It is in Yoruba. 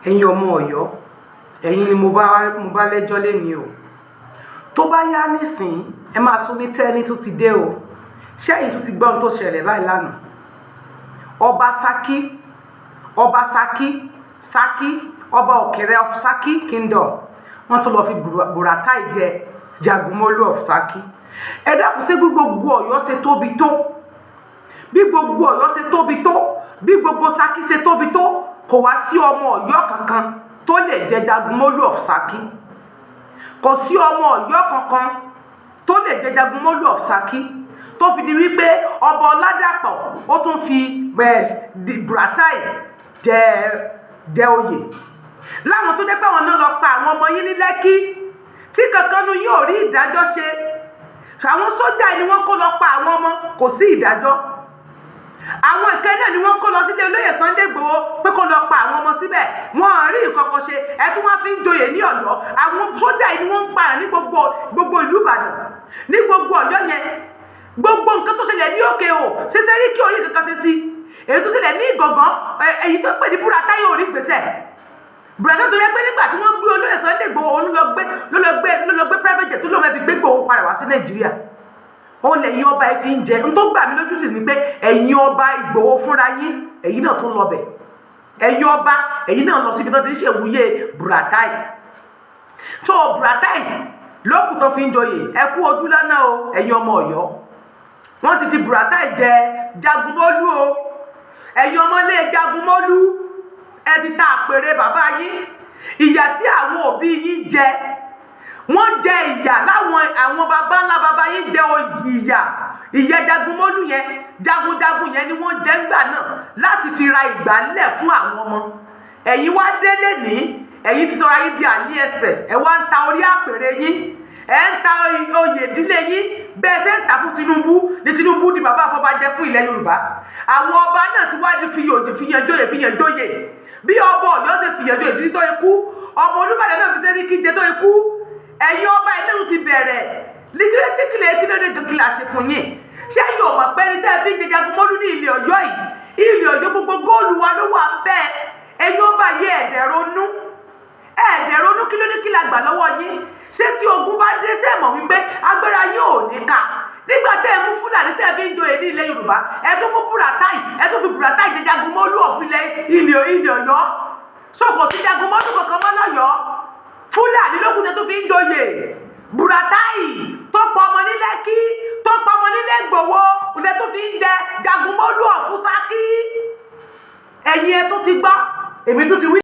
Ẹ̀yin ọmọ Ọ̀yọ́, ẹ̀yin ni mo bá lẹ́jọ́ lẹ́ni o. Tó bá yá nísìn, ẹ máa tún ní tẹ́ni tó ti dé o. Ṣẹ́yìn tún ti gbọ́ ohun tó ṣẹlẹ̀ báyìí lánàá? Ọba Ṣakí, ọba Ṣakí, Ṣakí, ọba Òkèrè of Ṣakí Kingdom, wọ́n tún lọ fi Buratai jẹ Jagunmólú of Ṣakí. Ẹ dákun, ṣé bí gbogbo Ọ̀yọ́ ṣe tóbi tó, bí gbogbo Ọ̀yọ́ ṣe tóbi tó, bí gbogbo Ṣakí ṣe tóbi tó, kò wá sí ọmọ Ọ̀yọ́ kankan tó lè jẹ Jagunmólú of Ṣakí? Kò sí ọmọ Ọ̀yọ́ kankan tó lè jẹ Jagunmólú of Ṣakí, tó fi di wípé ọba Ọládàpọ̀ ó tún fi Buratai jẹ oyè, láwọn tó jẹ́ pé àwọn náà lọ pa àwọn ọmọ yín ní Lẹ́kí, tí kankan nu yóò rí ìdájọ́ ṣe. Àwọn sójà ni wọ́n kó lọ pa àwọn ọmọ, kò sí ìdájọ́. Àwọn ìkẹ́ náà ni wọ́n kó lọ sílé olóyè Sunday Igboho pé kó lọ pa àwọn ọmọ síbẹ̀, wọ́n rí ìkọ̀kọ̀ ṣe. Ẹ tún wọ́n fi ń joyè ní Ọ̀yọ́. Àwọn sójà yìí ni wọ́n ń pààyàn ní gbogbo ìlú Ìbàdàn, ní gbogbo Ọ̀yọ́ yẹn. Gbogbo nǹkan tó ṣẹlẹ̀ ní òkè o, ṣe Sẹ́ríkì orí kankan ṣe sí? Èyí tó ṣẹlẹ̀ ní Ìgàngán, èyí tó pè ní Buratai orí gbèsè Buratai, tó yẹ pé nígbà tí wọ́n gbé olóyè Sunday Igboho, ló lọ gbé private jet tó ló fẹ́ fi gbé Igboho padà wá sí Nàìjíríà. Ó lẹ́yìn ọba ẹ fi ń jẹ. N tó gbà mí lójú tì ní pé ẹ̀yin ọba Ìgbòho fúnra yín, ẹ̀yin náà tún lọ bẹ̀. Ẹ̀yin ọba, ẹ̀yin náà lọ síbi tó ti ń ṣèwúyè Buratai. Tó Buratai lókùn tó fi ń joyè, ẹ kú ojú lọ́nà o. Ẹ̀yin ọmọ Ọ̀yọ́, wọ́n ti fi Buratai jẹ Jagunmólú o. Ẹ̀yin ọmọlé Jagunmólú, ẹ ti ta àpèrè bàbá yín. Ìyà tí àwọn òbí yín jẹ, wọ́n jẹ ìyà láwọn àwọn baba ńlá baba yín jẹ ìyà, ìyà Jagunmólú yẹn, jagunjagun yẹn ni wọ́n jẹ ńgbà náà láti fi ra ìgbàlẹ̀ fún àwọn ọmọ. Ẹ̀yin wá délé ní, ẹ̀yin ti sọra yín di AliExpress. Ẹ wá ń ta orí àpèrè yín, ẹ ń ta oyè ìdílé yín. Bẹ́ẹ̀ ṣe ń tà fún Tinubu ní Tinubu di bàbá àfọbàjẹ́ fún ilẹ̀ Yorùbá. Àwọn ọba náà ti wá di fi fìyàn jóyè, fìyàn jóyè. Bí ọba Ọ̀yọ́ ṣe fìyàn jóyè títí tó ikú, ọba Olúbàdàn náà fi Sẹ́ríkì jẹ tó ikú. Ẹ̀yin ọba ẹ̀ náà ti bẹ̀rẹ̀ lígílẹ̀ kílódé gan? Kí la ṣe fún yín? Ṣé yóò mọ̀ pé ẹni tẹ́ ẹ fi ń jẹ Jagunmólú ní ilẹ̀ Ọ̀yọ́ yìí, ilẹ̀ Ọ̀yọ́, gbogbo góòlù wa ló wà bẹ́ẹ̀? Ẹ̀yin ọba yìí, ẹ̀ẹ́dẹ̀ ronú, ẹ̀ẹ́dẹ̀ ronú. Kí ló ní? Kí la gbà lọ́wọ́ yín? Ṣé tí ogun bá dé, ṣé mọ̀ wípé agbára yín ò ní ká? Nígbà tẹ́ ẹ mú Fúlàní tẹ́ ẹ fi ń joyè ní ilẹ̀ Yorùbá, ẹ tún mú Buratai, ẹ tún fi Buratai jẹ Jagunmólú of ilẹ̀ Ọ̀yọ́. So kò sí Jagunmólú kankan mọ́ lọ́yọ̀ọ́. Fúlàní lókun tẹ́ tún fi ń joyè. Buratai tó pa ọmọ ní Lẹ́kí, tó pa ọmọ nílé Ìgbòho, ilẹ̀ tó fi ń jẹ Jagunmólú of Ṣakí. Ẹ̀yin ẹ tún ti gbọ́, èmi tún ti wí.